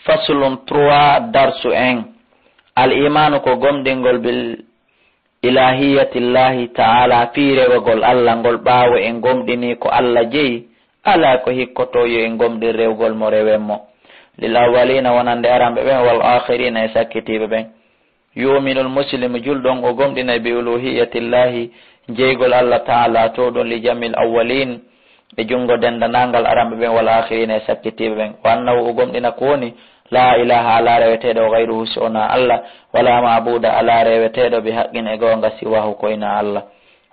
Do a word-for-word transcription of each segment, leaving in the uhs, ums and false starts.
Faslun, trois darsu en. Al imaanu ko gomɗingol bil ilahiyatillahi ta'ala, fii rewegol Allah ngol, ɓaawo en gomɗinii ko Allah jeyi, alaa ko hikkotoo yo en gomɗin rewgol mo, rewen mo. Lil awwalina, wonande aranɓe ɓen, wal akhirina, e sakkitiiɓe ɓen. Yu'minul muslimu, julɗo on o gomɗinay, bi uluhiyatillahi, jeygol Allah ta'ala toowɗo on, li jam'il awwalin, e junngo denndanangal aranɓe ɓen, wal akhirina, e sakkitiiɓe ɓen. Wa annahu, o gomɗina ko woni, la ilaha, alaa reweteeɗo, ghayruhu, si wonaa Allah, wala ma'buda, alaa reweteeɗo, bi haqqin, e goonga, siwahu, ko hinaa Allah.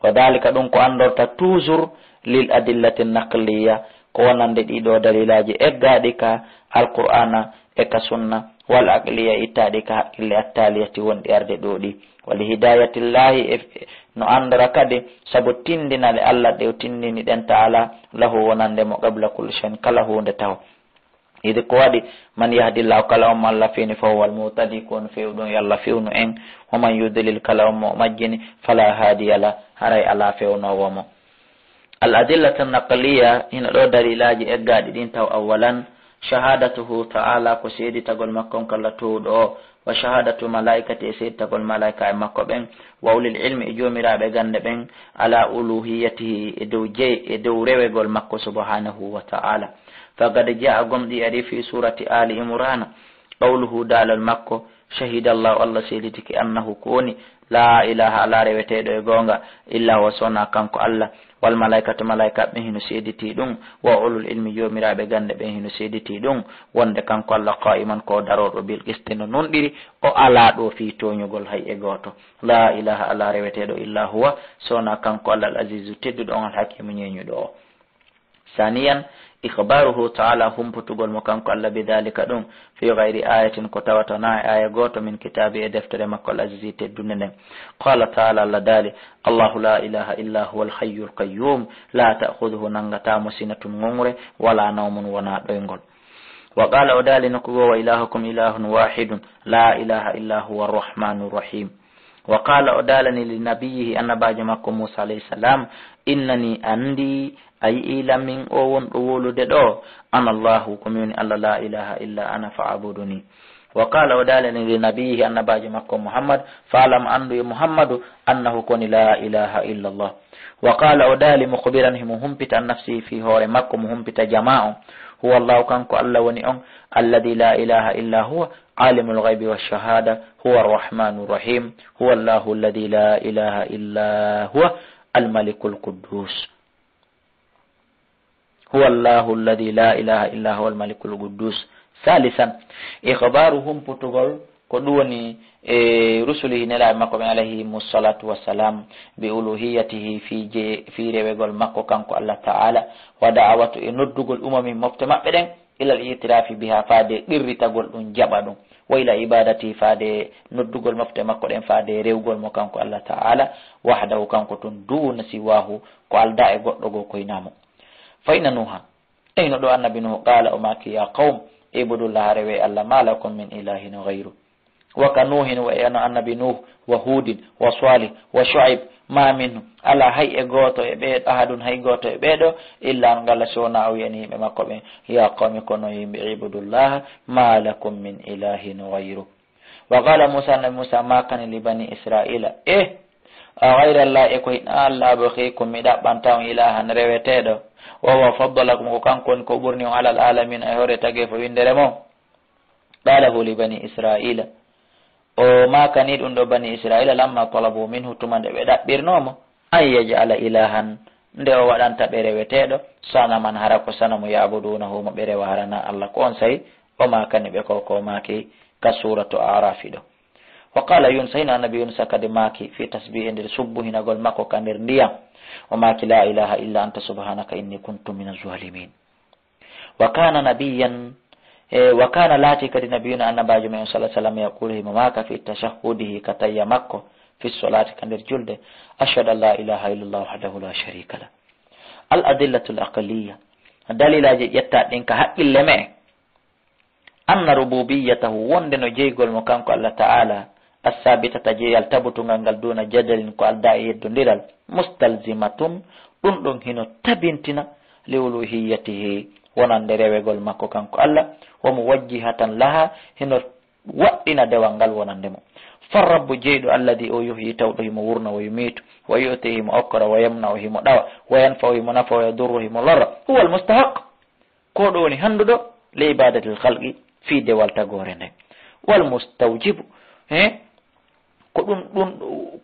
Wa dhalika, ɗum ko anndorta toujours, lil adillati naqliya, ko wonande ɗii ɗoo dalilaaji eggaaɗi ka Alqur'aana e ka Sunna, wal aqliya, ittaaɗi ka haqqille, attaliyati, wonɗi arde ɗoo ɗi. Wa li hidayatillahi, e no anndora kadi sabu tinndinale Allah ɗe o tinndini ɗen ta'ala, lahu, wonande mo, qabla kulli shay'in, kala huunde taho. Idi ko waɗi, man yahdillahu, kala on mo Allah fewni, fa huwa al-muhtadi, ko on fewɗo, yo Allah fewnu en. Wa man yudlil, kala on mo o majjini, fala hadiya lah, haray alaa fewnoowo mo. Al adillatu naqliya, hino ɗoo dalilaaji eggaaɗi ɗin taw. Awwalan, shahadatuhu ta'ala, ko seeditagol makko on ko Allah toowɗo o, wa shahadatu malaikati, e seeditagol malaikaaɓe makko ɓen, wa ulil ilmi, e joomiraaɓe gannde ɓen, ala uluhiyatihi, e dow jey-, e dow rewegol makko subhanahu wa ta'ala. Faqad jaa, gomɗii ari, fi surati Ali Imrana, qawluhu, daalol makko, shahida Allahu, Allah seeditike, annahu, ko woni, la ilaha, alaa reweteeɗo e goonga, illa huwa, so wonaa kanko Allah, wal malaikatu, malaikaaɓe ɓen hino seeditii ɗum, wa ulul ilmi, joomiraaɓe gannde ɓen hino seeditii ɗum, wonde kanko Allah, qa'iman, ko o darooɗo, bil qisti, no nunɗiri, o alaa ɗoo fii tooñugol hay e gooto. La ilaha, alaa reweteeɗo, illa huwa, so wonaa kanko Allah, al azizu, tedduɗo on, al hakimu, ñeeñuɗo o. Saniyan, ikhbaruhu ta'ala, humputugol mo kanko Allah, bi dhalika, ɗum, fi ghayri ayatin, ko tawata na e aya gooto, min kitabi, e deftere makko, al azizi, teddunde nden. Qala ta'ala, Allah daali, Allahu la ilaha illa huwa al hayyul qayyum, la ta'khudhuhu, nangata mo, sinatun, ŋoŋre, wala nawmun, wona ɗoyngol. Wa qala, o daali nokku goo, wa ilahukum ilahun wahidun, la ilaha illa huwa arrahmanu rahim. Wa qala, o daalani, li nabiyyihi, annabaajo makko Musa alayhi salam, innani, anndi, a yi'ii lammin o wonɗo wowlude ɗo, ana Allahu, ko mi woni Allah, la ilaha illa ana fa'buduni. Wa qala, o daalani, li nabiyyihi, annabaajo makko Muhammad, fa'lam, anndu yo Muhammadu, annahu, ko woni, la ilaha illa Allah. Wa qala, o daali, mukhbiran, himo humpita, an nafsihi, fii hoore makko, mo humpita jamaa on. Huwa Allahu, kanko Allah woni on, alladhi la ilaha illa huwa, alimul ghaybi wash shahada, huwa arrahmanu rahim, huwa Allahu alladhi la ilaha illa huwa, al malikul quddus. Huwa Allahu alladhi la ilaha illa huwa al malikul quddus. Salisan, ikhbaru, humputugol, ko ɗum woni, e, rusulihi, nelaaɓe makko ɓen, alayhimu salatu wassalam, bi uluhiyatihi, fii je-, fii rewegol makko kanko Allah ta'ala, wa da'awatu, e noddugol umami, mofte maɓɓe ɗen, ilal i'tirafi biha, faade qirritagol ɗum, jaɓa ɗum, wa ila ibadati, faade noddugol mofte makko ɗen, faade rewgol mo kanko Allah ta'ala, wahdahu, kanko tun, duna siwahu, ko aldaa e goɗɗo goo ko hinaa mo. Fa inna Nuha, eyno ɗo annabi Nuhu, qala, o maaki, ya qawm, ibudullaha, rewe Allah, ma lakum min ilahin ghayru. Wa ka Nuhin, wa eno annabi Nuh, wa Hudin, wa Salih, wa Shu'aib, ma minhu, alaa hay e gooto e ɓee, ahadun, hay gooto e ɓee ɗoo, illa on ngala si wonaa o wi'ani yimɓe makko ɓen, ya qawmi, kono yimɓe, ibudullaha, ma lakum min ilahin ghayru. Wa qala Musa, annabi Musa maakani li bani Israila, e, a ghayra Allah, e ko hinaa Allah, abghikum, mi ɗaɓɓanta on ilahan reweteeɗo, wa huwa faddalakum, ko kanko woni ko ɓurni on, alal alamina, e hoore tageefo winndere mo. Qalahu li bani Israila. O maakani ɗum ɗo bani Israila, lamma talabu minhu, tuma nde ɓe ɗaɓɓirnoo mo, an yaj'ala ilahan, nde o waɗanta ɓe reweteeɗo, sanaman, hara ko sanamu, ya'budunahu, mo ɓe rewa, hara na Allah. Ko on sahi o maakani ɓe ko, ko o maaki ka suratu A'rafi ɗo. Wa qala Yunus, hino annabi Yunusa kadi maaki, fi tasbihi, e nder subbuhinagol makko ka nder ndiyam. O maaki, la ilaha illa anta subhanaka inni kuntu minaz zalimin. Wa kana nabiyyan, e, wa kana, laati kadi nabiyuna, annabaajo men on, sallallahu alaihi wasallam, yaqulu, himo maaka fi tashahhudihi, ka tayya makko, fi solati, ka nder julde, ashhadu an la ilaha illallah wahdahu la sharika lah. Al adillatul aqliyya, dalilaaji ƴettaaɗi ɗin ka haqqille me'en. Anna rububiyyatahu, wonde no jeygol mo kanko Allah ta'ala, as-sabitata, jeyal tabutungal ngal, duna jadalin, ko aldaa e yeddondiral, mustalzimatun, ɗum ɗon hino tabintina, li uluhiyyatihi, wonande rewegol makko kanko Allah, wa muwajjihatan laha, hino waɗɗina dewal ngal wonande mo. Farrabbu jeyɗo, alladhi o yuhyi, tawɗo himo wurna, wa yumitu, wa yu'ti himo okkora, wa yamna'u himo ɗawa, wa yanfa'u himo nafa, wa yadurru himo lorra, huwa almustahaq. Ko ɗo woni handuɗo li ibadatil khalqi, fii dewal tagoore nden. Wal mustawjibu, he, ko ɗum, ɗum,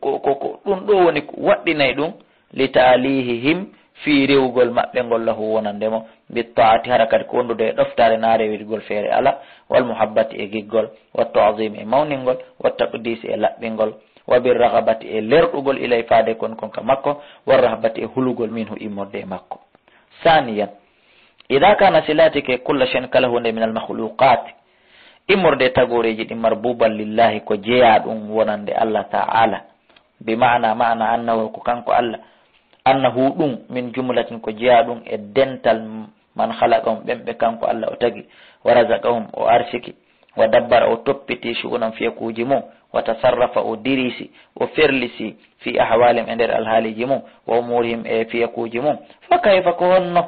ko, ko, ko ɗum ɗo woni ko waɗɗinay ɗum, li ta'alihihim, fii rewugol maɓɓe ngol lahu wonande mo, bi ta'ati, hara kadi ko wondude e ɗoftaare na rewirgol feere Alla, wal muhabbati e giggol, wa ta'zim e mawningol, wa taqdis e laɓɓingol, wa bir raghabati e lerɗugol ilay faade kon kon ka makko, war rahbati e hulugol minhu immorde e makko. Saniyan, ida kana silatike kulla shen kala hunde minal makhluqat, immorde e tagooreeji ɗin marbuban lillahi ko jeyaa ɗum wonande Allah ta'ala, bi ma'ana, ma'ana annahu ko kanko Allah, annahu ɗum min jumlatin ko jeyaa ɗum e dental man khalaqahum ɓen ɓe kanko Allah o tagi, wa razaqahum o arsiki, wa dabbara o toppiti shu'unan fiyakuuji mum, wa tasarrafa o dirisi, o ferlisi fi ahwalihim e nder alhaaliji mum, wa umurihim e fiyakuuji mum. Fa kayfa ko honno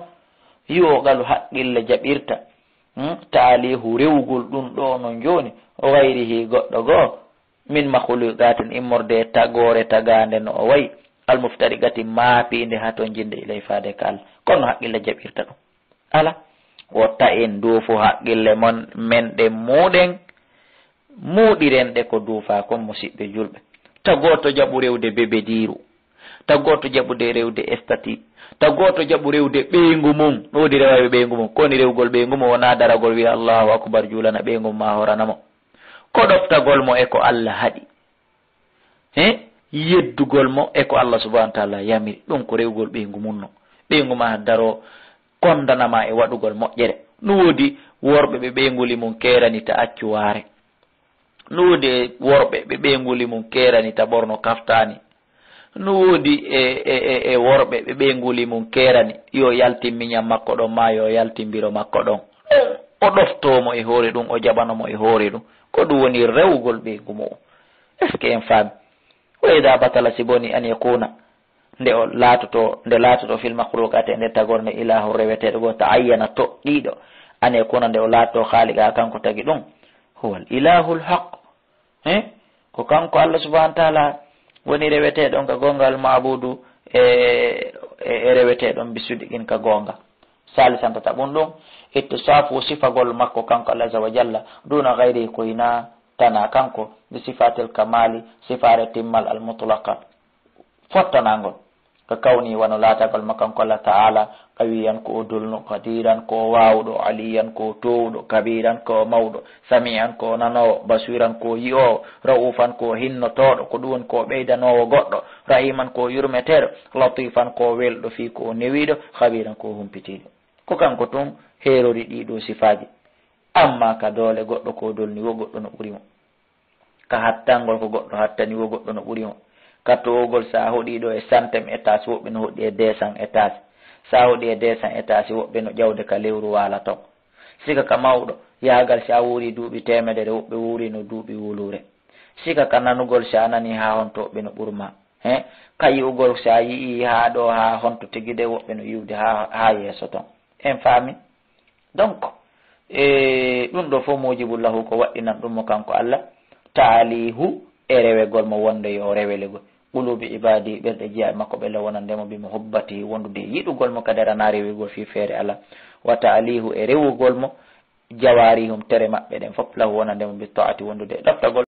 yu'qalu haqqille jaɓirta, hmm, ta'alihu rewugol ɗum ɗo non jooni, o ghayrihi goɗɗo goo, min makhluqatin immorde e tagoore tagaande no o wayi, almuftariqati maapiinde hatonjinde ilay faade ka Allah. Kono haqqille jaɓirta ɗum? Ala. Wotta en duufu haqqille mon, men ɗen muuɗen, muuɗiren ɗe ko duufaa kon, musiɓɓe julɓe. Ta gooto jaɓu rewde bebediiru. Ta gooto jaɓude rewde estati. Ta gooto jaɓu rewde ɓeyngu mum. No woodi rewayɓe ɓeyngu mum. Ko woni rewgol ɓeyngu mum? Wonaa daragol wi'a Allahu akbar, juulana ɓeyngu mum maa horana mo. Ko ɗoftagol mo e ko Allah haɗi. He? Yeddugol mo e ko Allah subhanahu wa ta'ala yamiri. Ɗum ko rewgol ɓeyngu mum no. Ɓeyngu maa daro kondana ma e waɗugol moƴƴere. No woodi worɓe ɓe ɓeynguli mum keerani ta accu waare. No woodi e worɓe ɓe ɓeynguli mum keerani ta ɓorno kaftaani. No woodi e, e, e, e worɓe ɓe ɓeynguli mum keerani yo yaltin miñan makko ɗon, maa yo yaltin biro makko ɗon. O ɗoftoo mo e hoore ɗum, o jaɓano mo e hoore ɗum. Ko ɗum woni rewgol ɓeyngu mu'um. Est-ce que en faami? Wa ida batala, si boni, an yakuna, nde o laatoto, nde laatoto fil makhluqati, e nder tagorde nde, ilahu reweteeɗo goo, ta ayyana toɗɗiiɗo, an yakuna, nde o laatoto khaliqa, kanko tagi ɗum, huwal ilahul haq. He? Ko kanko Allah subhanahu wa ta'ala woni reweteeɗo on ka goonga, al ma'budu e, e, e reweteeɗo on bi sidqin ka goonga. Salisan, tataɓun ɗum, ittisafu sifagol makko kanko Allah azza wa jalla, duna ghayri, ko hinaa tanaa kanko, bi sifatil kamali, sifaare timmal al mutlaqa, fottanangol. Ka kawni wano laatagol mo kanko Allah ta'ala, qawiyan ko o dolno, qadiran ko o waawuɗo, aliyan ko o toowuɗo, kabiran ko o mawɗo, sami'an ko o nanoowo, basiran ko o yi'oowo, ra'ufan ko o hinnotooɗo, ko ɗum woni ko o ɓeydanoowo goɗɗo, rahiman ko o yurmeteeɗo, latifan ko o welɗo fii ko o newiiɗo, khabiran ko o humpitiiɗo. Ko kanko tun heerori ɗii ɗoo sifaaji. Amma ka doole goɗɗo ko o dolni wo goɗɗo no ɓuri mo. Ka hattangol ko goɗɗo hattani wo goɗɗo no ɓuri mo. Ka towogol, sa hoɗi ɗo e santem étage, woɓɓe no hoɗi e deux cents étage. Sa hoɗi e deux cents étage, woɓɓe no ƴawde ka lewru waala ton. Sika ka mawɗo, yahgal, si a wuuri duuɓi teemedere, woɓɓe wuuri no duuɓi wuluure. Sika ka nanugol, si a nani haa honto, woɓɓe no ɓurma. He, ka yi'ugol, si a yi'i haa ɗo, haa honto tigi de, woɓɓe no yi'ude haa, haa yeeso ton. En faami? Donc, e ɗum ɗo fof, mujibu lahu, ko waɗɗinan ɗum mo kanko Allah, taalihu, e rewegol mo wonde yo rewelegol. Qulubi ibadi, ɓerɗe jiyaaɓe makko ɓe le wonande mo, bi muhibbatihi, wondude e yiɗugol mo, kadara na rewegol fii feere Allah. Wa taalihu, e rewugol mo, jawarihum, tere maɓɓe ɗen fof, lahu, wonande mo, bi taati, wondude e ɗoftagol.